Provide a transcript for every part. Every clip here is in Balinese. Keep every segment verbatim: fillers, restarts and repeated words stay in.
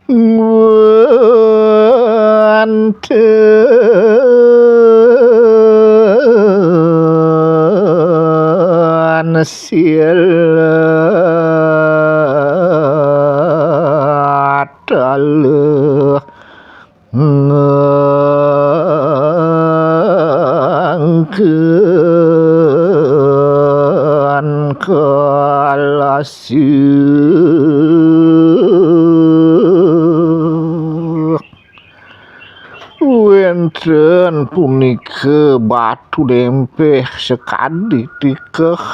Wénten silih ngangken kalasuh. Wénten punika batu dempéh sakadi tikeh.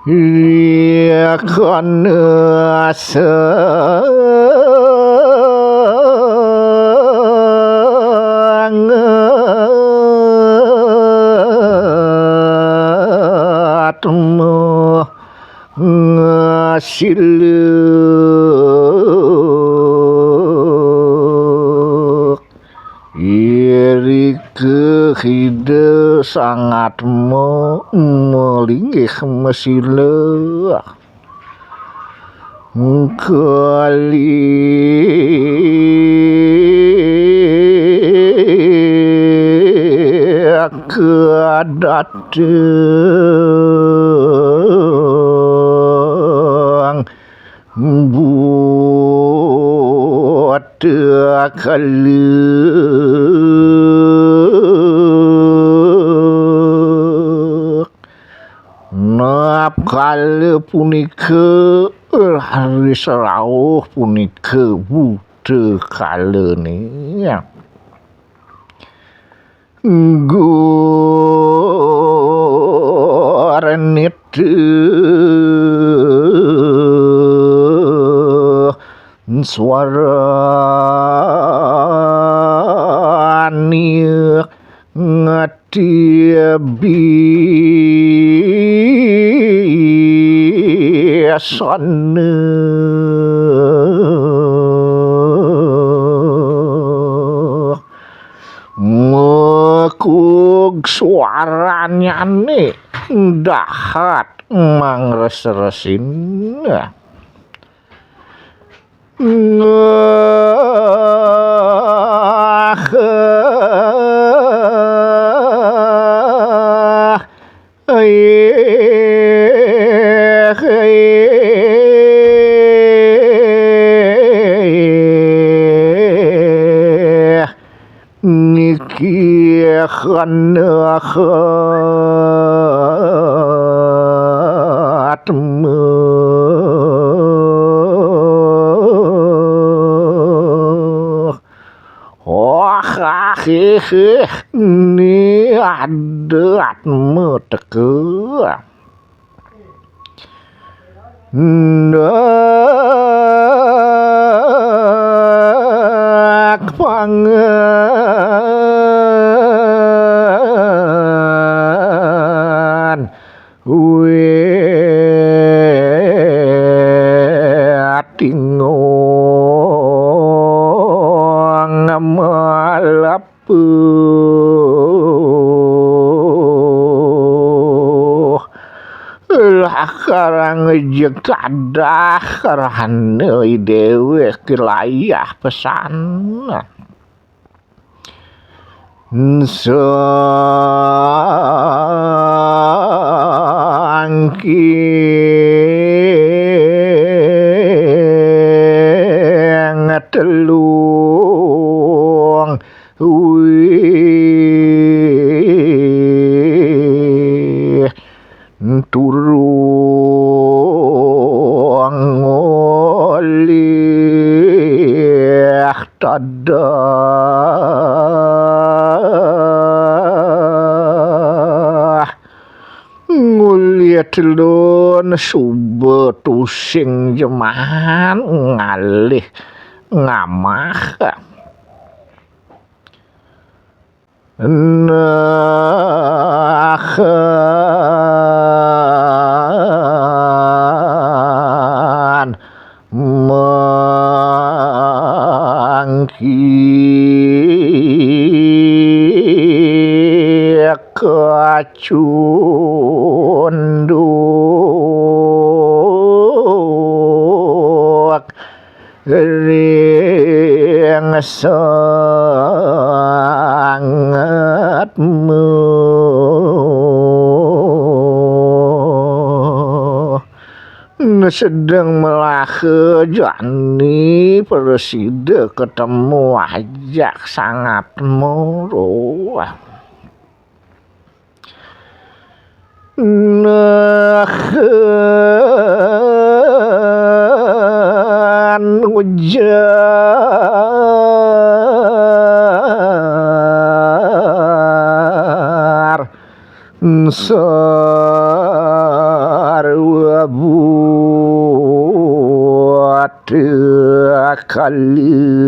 Rikana sangat masilih. Irika Ida sangat ma-, malinggih masilih. Kalih kadatang buta kalih. Nap kala punika, raris rauh punika buta kalane. Gurnita swarane ngabisana. Makug swaranyane dahat mangres-resin. Niki kana khatma. Oh, ah, hih, hih, ni adat meteka. Ndak pangan wétingong malap puh. Lah karang jeg kadah karana idéwék layah pesan. Sangking telung wih turung ngolih tadah. Ngulih telun suba tusing jeman ngalih ngamah. Nahan mangki kacunduk. ring sangetmu. Sedeng melaha jani prasida ketemu ajak sangetmu. Nah, ujar sarwa buat kaluh.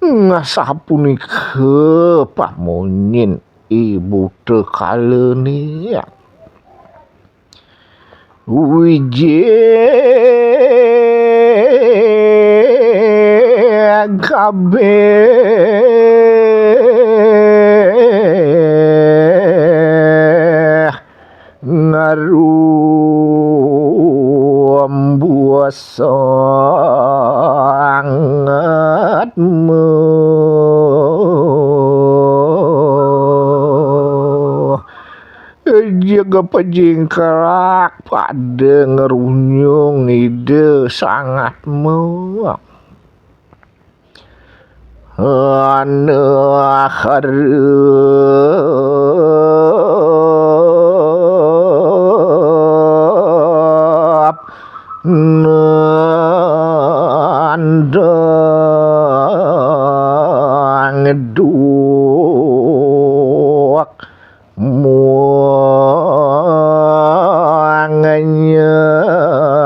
Nah, sapunika pamunyin Ibu Tekalané. Wijing kabéh ngarumbuh sangetmu. Jaga pajingkrak pada ngrunyung Ida sangetmu. Ana harap nandang duak muang nyakruh.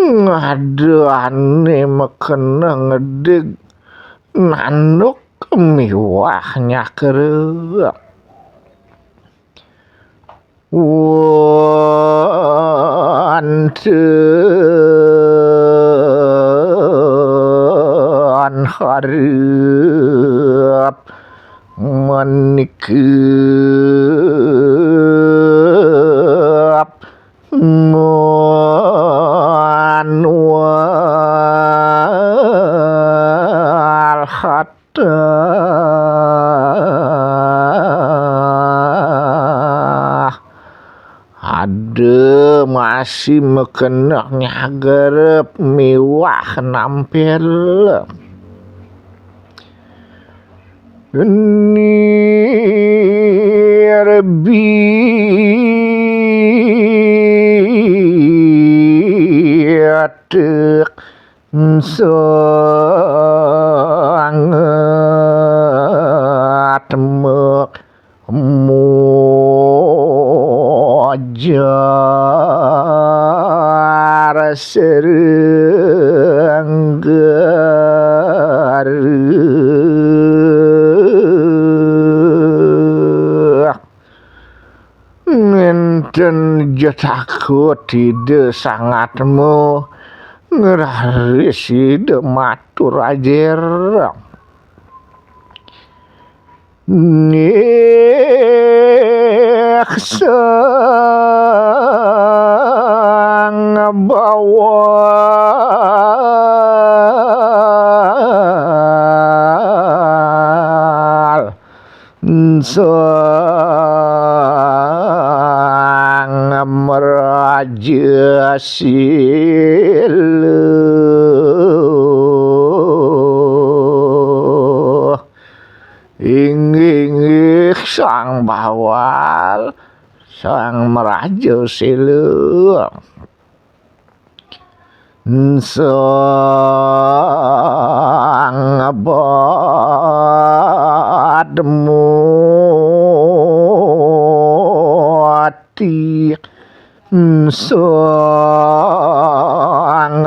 Ngadané makena ngedig nanduk miwah nyakruh. Wonten harap menikep manual hat tah. Ada masih makeneh nyagarep miwah nampel. Nirbiatek sanget mek mojar serenggar. Ngenten ja takut Ida sangatmu ngraris Ida matur ajer. Nih sang bawal. Sang Mraja Sila. Inggih, inggih, Sang Bawal, Sang Mraja Sila. Sang Badmati, Sang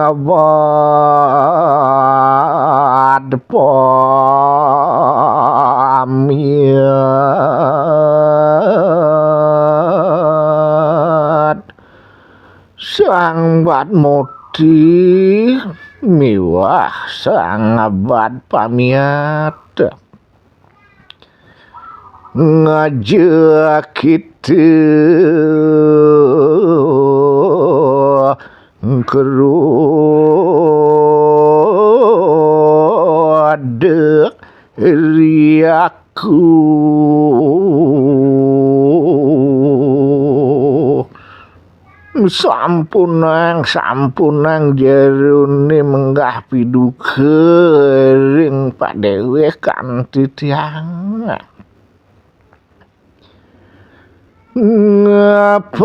Badpamiat. Sang Badmuti miwah Sang Badpamiat. ngajak kita keruadek riaku. Sampunang, sampunang jerone menggah piduka ring padéwékan titiang. Ngapan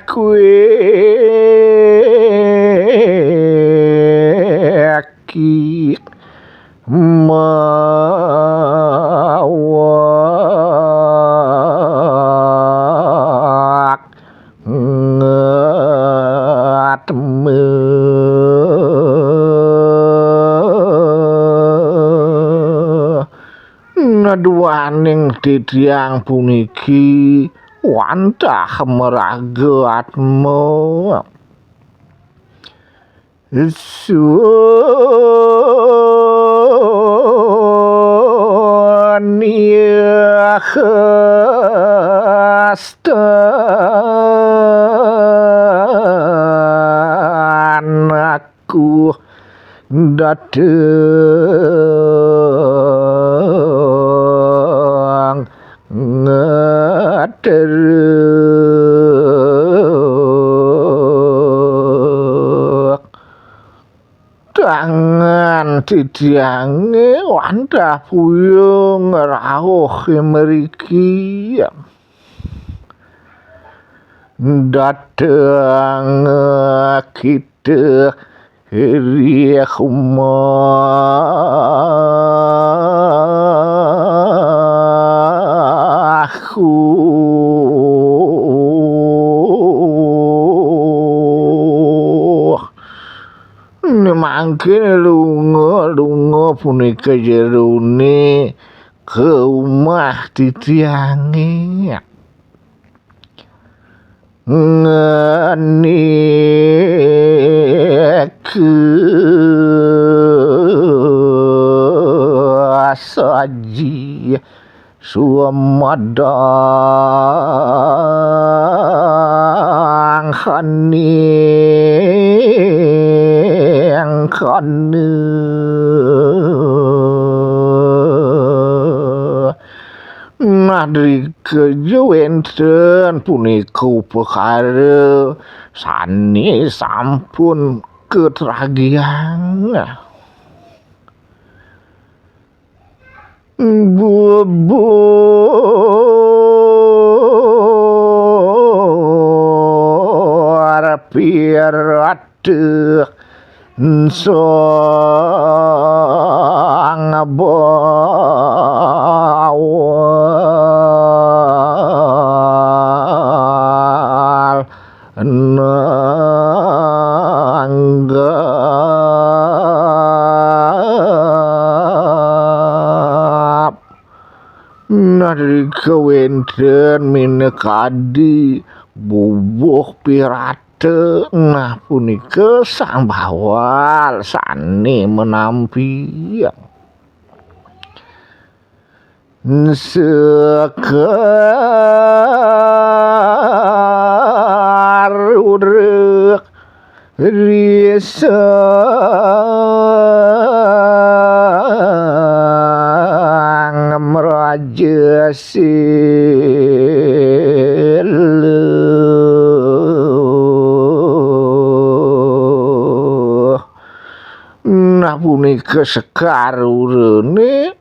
kuwi mawak ngatme. Naduaning titiang puniki wantah maraga atma. Suniakhastanaku dateng ngaterek. Tangan titiange wantah puyung rauh mriki. Dateng kita ri umahku. Mangkin lunga-lunga punika jerone ka umah titiange. Ngenika saji sumadang haning kana. Nah, drika ja wenten punika upakara sane sampun katragiang. Bubur pirata sang bawal nanggap. Nah, drika wenten minakadi bubuh pirata, nah, punika sang bawal sane manampi. Sekar urek risang mraja sila. Nah, punika sekar urene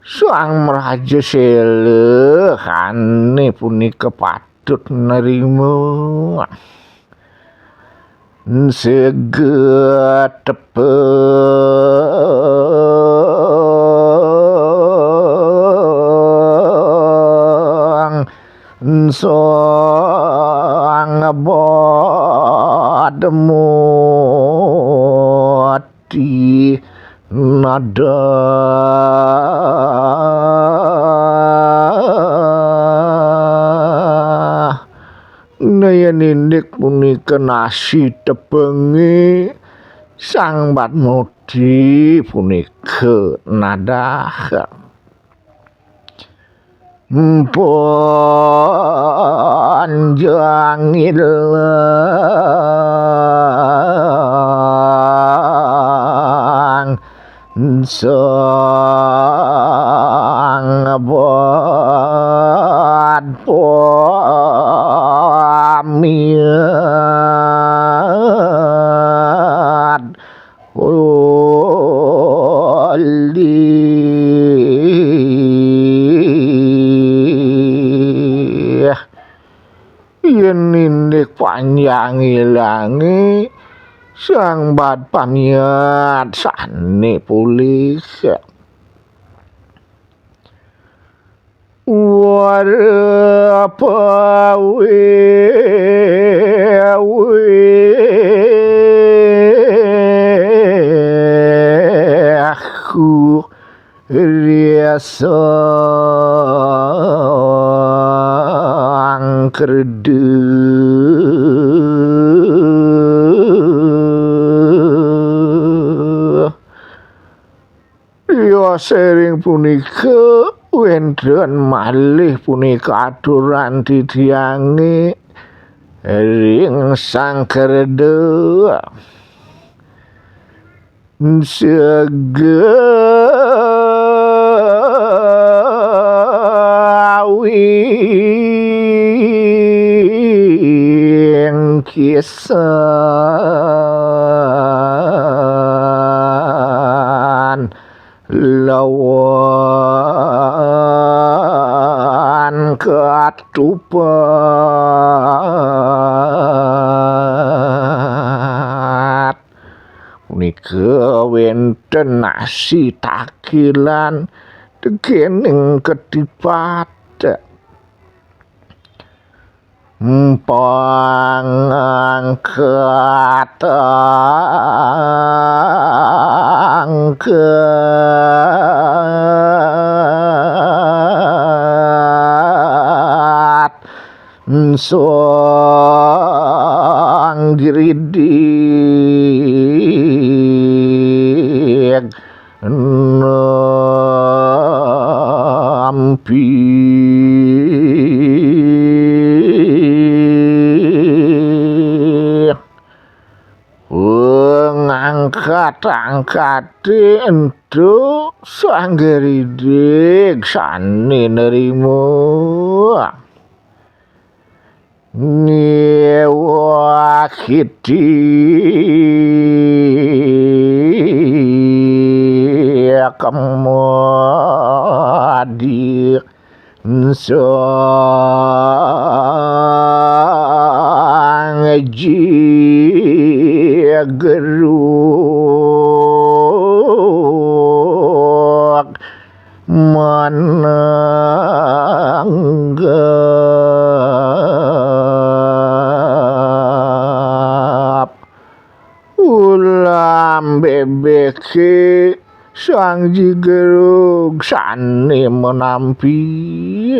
sang mraja sela, ane punika patut nerima. Sega tepeng sang bademut. Di nadah. Nah, yen indik punika nasi tepenge sang Batmut Adi punika nadah panjang ilang sang abad pamiat ulih. Yén indik panjang ilangé sang abad pamiat sané pulih. Wara pawewe aku riasang kerdeh. Riosering punika wénten malih punika aturan titiangé ring Sang Kerda. Segawing kisan lawan katupat. Punika wénten nasi takilan tegening ketipat. Pangangkat, angkat, sang giridik nampi. Ngangkat-angkati ento sang giridik sané nerima. Ngiwakiti kemadi sang jigeruk mananggap ulam bébéké sang jigeruk sané manampi.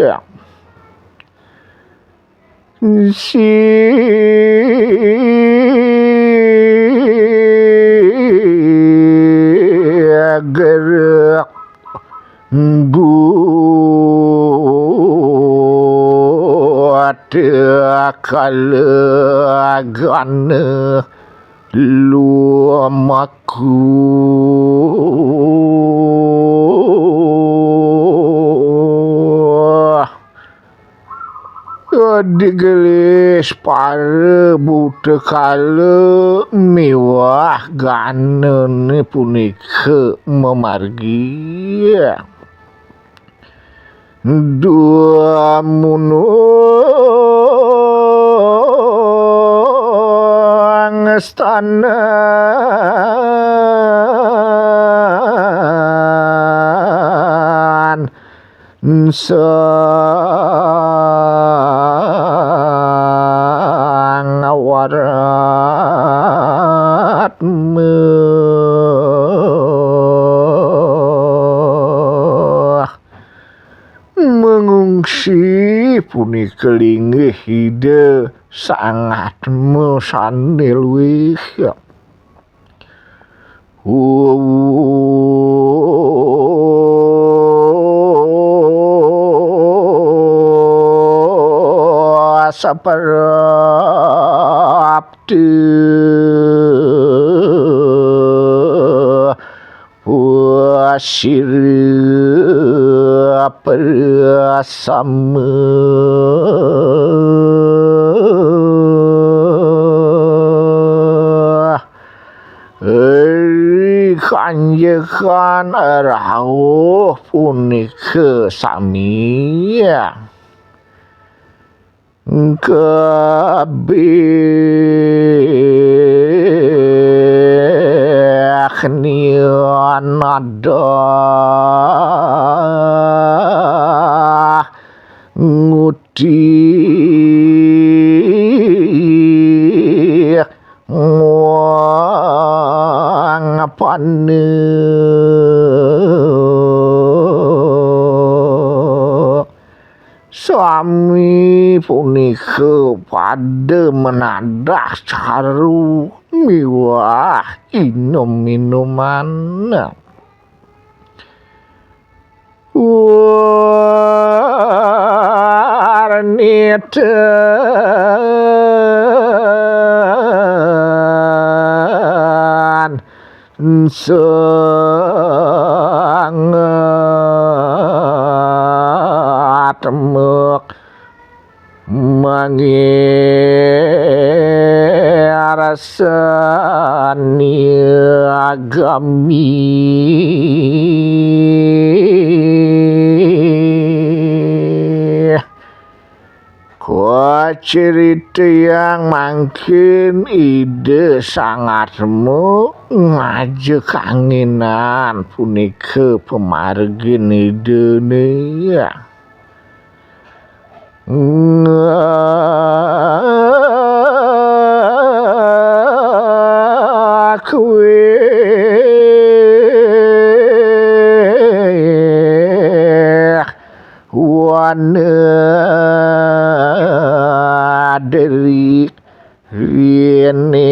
Sigeruk buat kalagana lumaku. Digelis para buta kala miwah ganané punika mamargi. Dumunung stanan sang waratma. Mangungsi punika linggih Ida Sang Atma sané luih. Uwa saprapta pasir prasama. Ri kanjekan rauh punika sami kabeh nian nadah ngutih ngwang paneh. Sami punika pada menadah caru miwah inum-inuman. Warnitan sangat mek mangirsani agami. Kacaritayang mangkin Ida Sang Atma ngaja kanginan punika pamargin Idane. Ngakuih wana dri rinewatan.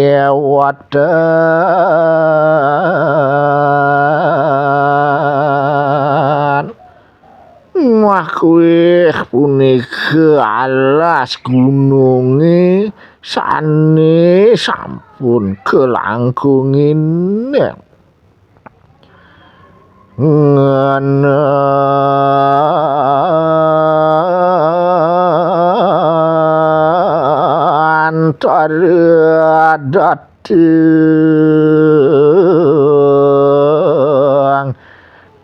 Ngakuih punika alas gununge sane sampun kalangkungin. Nganantara dateng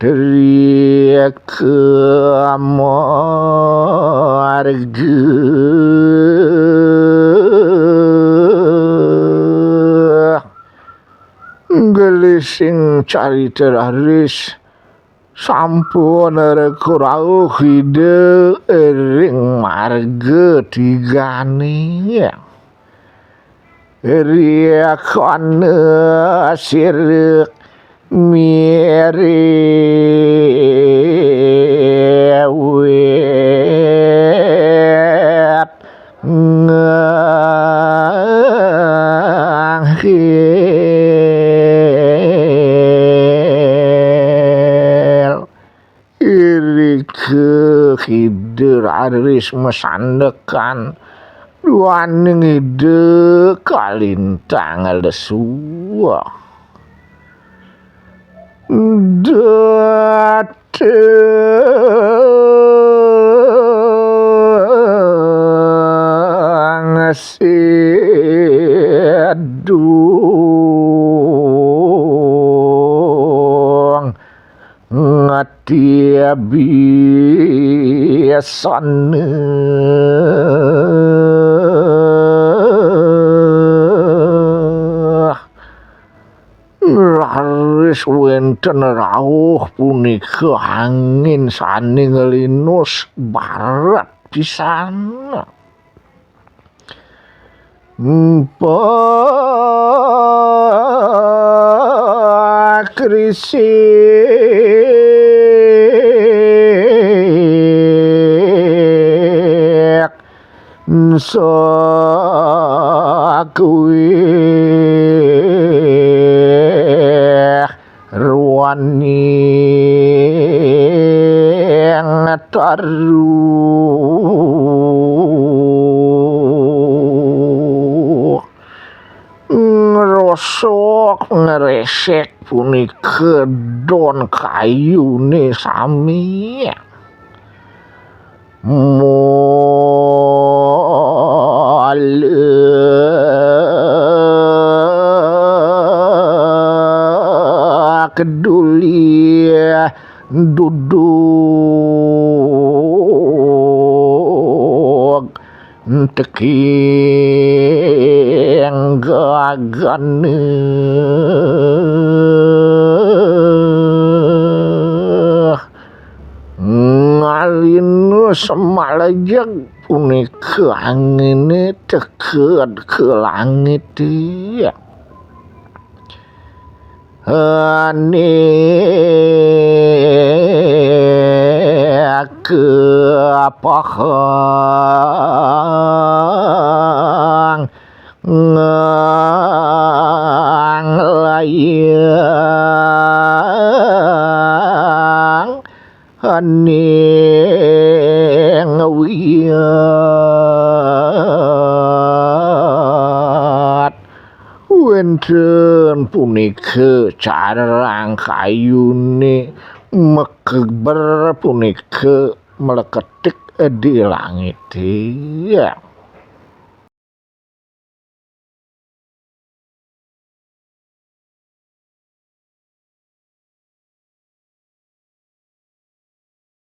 trika marga. Gelising carita raris sampun reka rauh Ida ring marga tigane. Rikana sira miriwit nganghil. Irika Ida raris masandekan duaning Ida kalintang lesu. Dateng sidung ngati abisana. Raris wenten rauh punika angin sane nglinus barat pisan. Mpakrisik sakuih Aning taruh ngrosok ngresek punika don kayune sami. Mola keduli duduk teking gagane. Ngalinu semalajeg punika angine teked ke langite. Ane kepohong nganglayang aning wiyat. Wenten punika carang kayune mekeber punika meleketik di langite.